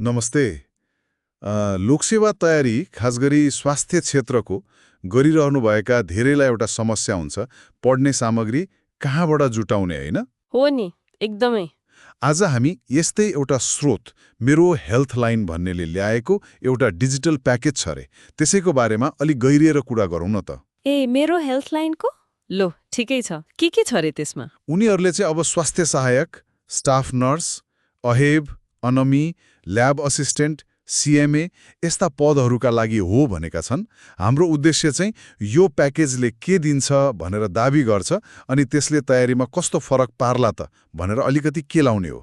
नमस्ते। लोकसेवा तयारी खास गरी स्वास्थ्य क्षेत्रको गरिरहनुभएका धेरैलाई एउटा समस्या हुन्छ, पढ्ने सामग्री कहाँबाट जुटाउने होइन? हो नि, एकदमै। आज हामी यस्तै एउटा स्रोत मेरो हेल्थ लाइन भन्नेले ल्याएको एउटा डिजिटल प्याकेज छ रे, त्यसैको बारेमा अलि गहिरिएर कुरा गरौँ न त। ए मेरो हेल्थ लाइनको? लो, ठिकै छ। के छ रे त्यसमा? उनीहरूले चाहिँ अब स्वास्थ्य सहायक, स्टाफ नर्स, अहेब, अनमी, ल्याब असिस्टेन्ट, सिएमए यस्ता पदहरूका लागि हो भनेका छन्। हाम्रो उद्देश्य चाहिँ यो प्याकेजले के दिन्छ भनेर दाबी गर्छ अनि त्यसले तयारीमा कस्तो फरक पार्ला त भनेर अलिकति केलाउने हो।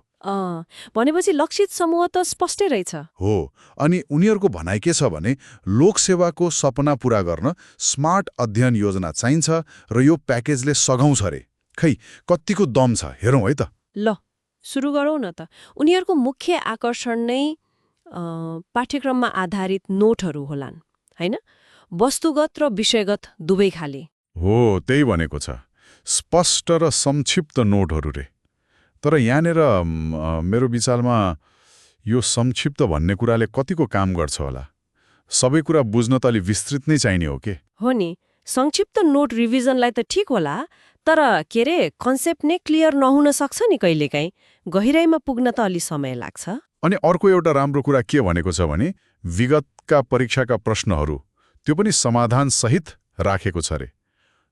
भनेपछि लक्षित समूह त स्पष्टै रहेछ। हो, अनि उनीहरूको भनाइ के छ भने लोकसेवाको सपना पूरा गर्न स्मार्ट अध्ययन योजना चाहिन्छ र यो प्याकेजले सघाउँछ रे। खै कत्तिको दम छ हेरौँ है त। ल, सुरु गरौँ न त। उनीहरूको मुख्य आकर्षण नै पाठ्यक्रममा आधारित नोटहरू होलान्, होइन? वस्तुगत र विषयगत दुवै खाले। हो, त्यही भनेको छ। स्पष्ट र संक्षिप्त नोटहरू रे। तर यहाँनिर मेरो विचारमा यो संक्षिप्त भन्ने कुराले कतिको काम गर्छ होला? सबै कुरा बुझ्न त अलि विस्तृत नै चाहिने हो के? हो नि, संक्षिप्त नोट रिभिजनलाई त ठिक होला, तर कन्सेप्ट नै क्लियर नहुन सक्छ नि कहिलेकाहीँ। गहिराइमा पुग्न त अलि समय लाग्छ। अनि अर्को एउटा राम्रो कुरा के भनेको छ भने विगतका परीक्षाका प्रश्नहरू त्यो पनि समाधान सहित राखेको छ रे।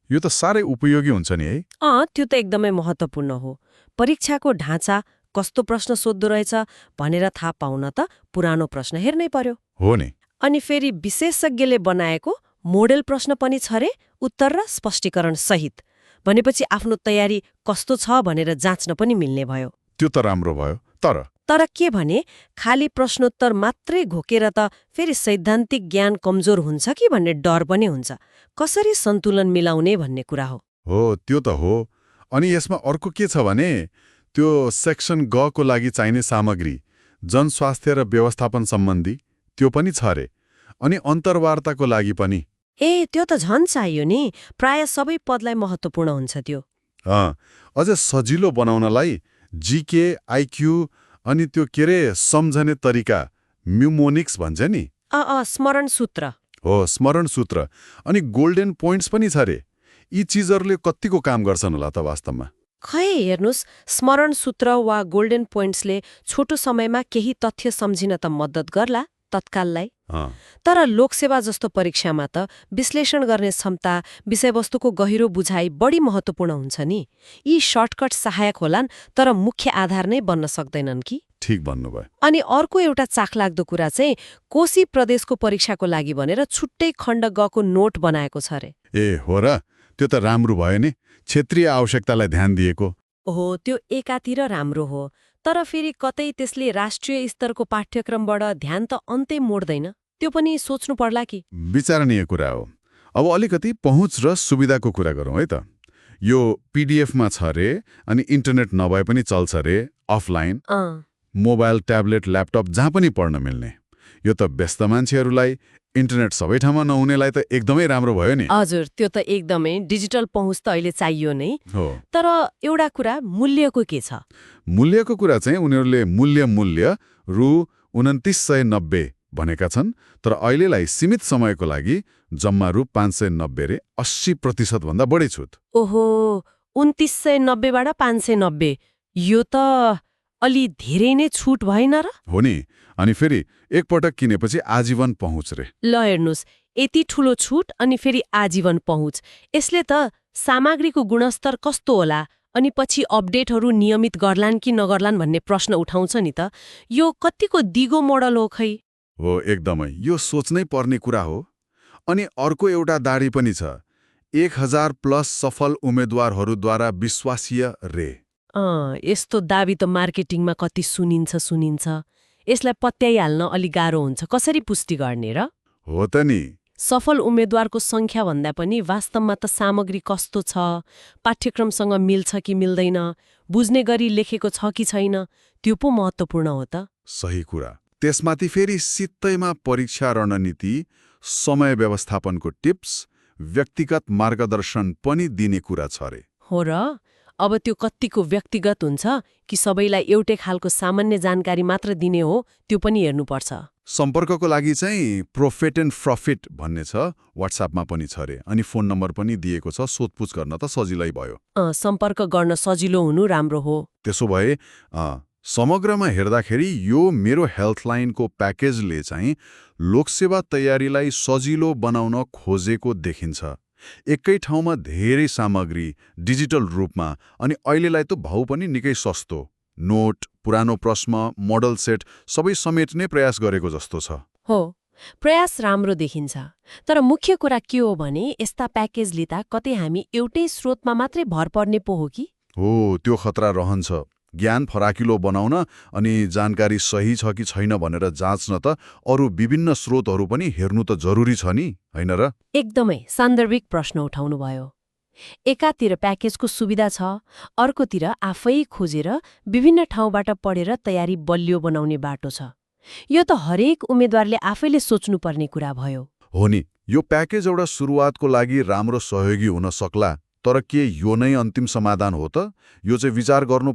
यो त साह्रै उपयोगी हुन्छ नि है? त्यो त एकदमै महत्त्वपूर्ण हो। परीक्षाको ढाँचा कस्तो प्रश्न सोध्दो रहेछ भनेर थाहा पाउन त पुरानो प्रश्न हेर्नै पर्यो। हो नि। अनि फेरि विशेषज्ञले बनाएको मोडेल प्रश्न पनि छ रे, उत्तर र स्पष्टीकरण सहित। भनेपछि आफ्नो तयारी कस्तो छ भनेर जाँच्न पनि मिल्ने भयो। त्यो त राम्रो भयो। तर के भने खाली प्रश्नोत्तर मात्रै घोकेर त फेरि सैद्धान्तिक ज्ञान कमजोर हुन्छ कि भन्ने डर पनि हुन्छ। कसरी सन्तुलन मिलाउने भन्ने कुरा हो। हो, त्यो त हो। अनि यसमा अर्को के छ भने त्यो सेक्सन ग को लागि चाहिने सामग्री, जनस्वास्थ्य र व्यवस्थापन सम्बन्धी त्यो पनि छ रे। अनि अन्तर्वार्ताको लागि पनि। त्यो त झन् चाहियो नि। प्राय सबै पदलाई महत्त्वपूर्ण हुन्छ त्यो। अझ सजिलो बनाउनलाई जीके, आइक्यू अनि त्यो सम्झने तरिका म्युमोनिक्स भन्छ नि। स्मरण सूत्र। हो, स्मरण सूत्र अनि गोल्डन पोइन्ट्स पनि छ रे। यी चिजहरूले कत्तिको काम गर्छन् होला त वास्तवमा? खै हेर्नुस्, स्मरण सूत्र वा गोल्डन पोइन्ट्सले छोटो समयमा केही तथ्य सम्झिन त मद्दत गर्ला तत्काललाई। तर लोकसेवा जस्तो परीक्षामा त विश्लेषण गर्ने क्षमता, विषयवस्तुको गहिरो बुझाइ बढी महत्त्वपूर्ण हुन्छ नि। यी सर्टकट सहायक होलान्, तर मुख्य आधार नै बन्न सक्दैनन् कि? ठिक भन्नुभयो। अनि अर्को एउटा चाखलाग्दो कुरा चाहिँ कोशी प्रदेशको परीक्षाको लागि भनेर छुट्टै खण्ड गको नोट बनाएको छ रे। हो र? त्यो त राम्रो भयो नि, क्षेत्रीय आवश्यकतालाई ध्यान दिएको। हो, त्यो एकातिर राम्रो हो, तर फेरि कतै त्यसले राष्ट्रिय स्तरको पाठ्यक्रमबाट ध्यान त अन्तै मोड्दैन। त्यो पनि सोच्नु पर्ला कि? विचारणीय कुरा हो। अब अलिकति पहुँच र सुविधाको कुरा गरौँ है त। यो पीडीएफमा छ रे अनि इन्टरनेट नभए पनि चल्छ रे, अफलाइन, मोबाइल, ट्याब्लेट, ल्यापटप जहाँ पनि पढ्न मिल्ने। यो त व्यस्त मान्छेहरूलाई, इन्टरनेट सबै ठाउँमा नहुनेलाई त एकदमै राम्रो भयो नि। हजुर, त्यो त एकदमै। डिजिटल पहुँच त अहिले चाहियो नै। हो। तर एउटा कुरा, मूल्यको के छ? मूल्यको कुरा चाहिँ उनीहरूले मूल्य रु 2990 भनेका छन्, तर अहिलेलाई सीमित समयको लागि जम्मा रु 590 रे, 80% भन्दा बढी छुट। ओहो, 2990 बाट 590। यो त अलि धेरै नै छुट भएन र? हो नि। अनि फेरि एकपटक किनेपछि आजीवन पहुँच रे। ल हेर्नुस्, यति ठुलो छुट अनि फेरि आजीवन पहुँच, यसले त सामग्रीको गुणस्तर कस्तो होला अनि पछि अपडेटहरू नियमित गर्लान् कि नगर्लान् भन्ने प्रश्न उठाउँछ नि त। यो कतिको दिगो मोडल हो खै? हो, एकदमै। यो सोच्नै पर्ने कुरा हो। अनि अर्को एउटा दाढी पनि छ, 1000+ सफल उम्मेद्वारहरूद्वारा विश्वासीय रे। यस्तो दाबी त मार्केटिङमा कति सुनिन्छ। यसलाई पत्याइहाल्न अलि गाह्रो हुन्छ। कसरी पुष्टि गर्ने र? हो त नि। सफल उम्मेद्वारको सङ्ख्या भन्दा पनि वास्तवमा त सामग्री कस्तो छ, पाठ्यक्रमसँग मिल्छ कि मिल्दैन, बुझ्ने गरी लेखेको छ कि छैन, त्यो पो महत्त्वपूर्ण हो त। सही कुरा। त्यसमाथि फेरि सित्तैमा परीक्षा रणनीति, समय व्यवस्थापनको टिप्स, व्यक्तिगत मार्गदर्शन पनि दिने कुरा छ रे। हो र? अब त्यो कत्तिको व्यक्तिगत हुन्छ कि सबैलाई एउटै खालको सामान्य जानकारी मात्र दिने हो त्यो पनि हेर्नुपर्छ। सम्पर्कको लागि चाहिँ प्रोफिट एन्ड प्रफिट भन्ने छ, व्हाट्सएपमा पनि छ रे, अनि फोन नम्बर पनि दिएको छ, सोधपुछ गर्न त सजिलै भयो। सम्पर्क गर्न सजिलो हुनु राम्रो हो। त्यसो भए समग्रमा हेर्दाखेरि यो मेरो हेल्थलाइनको प्याकेजले चाहिँ लोकसेवा तयारीलाई सजिलो बनाउन खोजेको देखिन्छ। एकै ठाउँमा धेरै सामग्री, डिजिटल रूपमा, अनि अहिलेलाई त भाउ पनि निकै सस्तो। नोट, पुरानो प्रश्न, मोडल सेट सबै समेट्ने प्रयास गरेको जस्तो छ। हो, प्रयास राम्रो देखिन्छ। तर मुख्य कुरा के हो भने यस्ता प्याकेज लिँदा कतै हामी एउटै स्रोतमा मात्रै भर पर्ने पो हो कि? हो, त्यो खतरा रहन्छ। ज्ञान फराकिलो बनाउन अनि जानकारी सही छ कि छैन भनेर जाँच्न त अरू विभिन्न स्रोतहरू पनि हेर्नु त जरुरी छ नि, होइन र? एकदमै सान्दर्भिक प्रश्न उठाउनु भयो। एकातिर प्याकेजको सुविधा छ, अर्कोतिर आफै खोजेर विभिन्न ठाउँबाट पढेर तयारी बलियो बनाउने बाटो छ। यो त हरेक उम्मेद्वारले आफैले सोच्नुपर्ने कुरा भयो। हो नि, यो प्याकेज एउटा सुरुवातको लागि राम्रो सहयोगी हुन सक्ला, तर के यो नै अन्तिम समाधान हो त? यो चाहिँ विचार गर्नु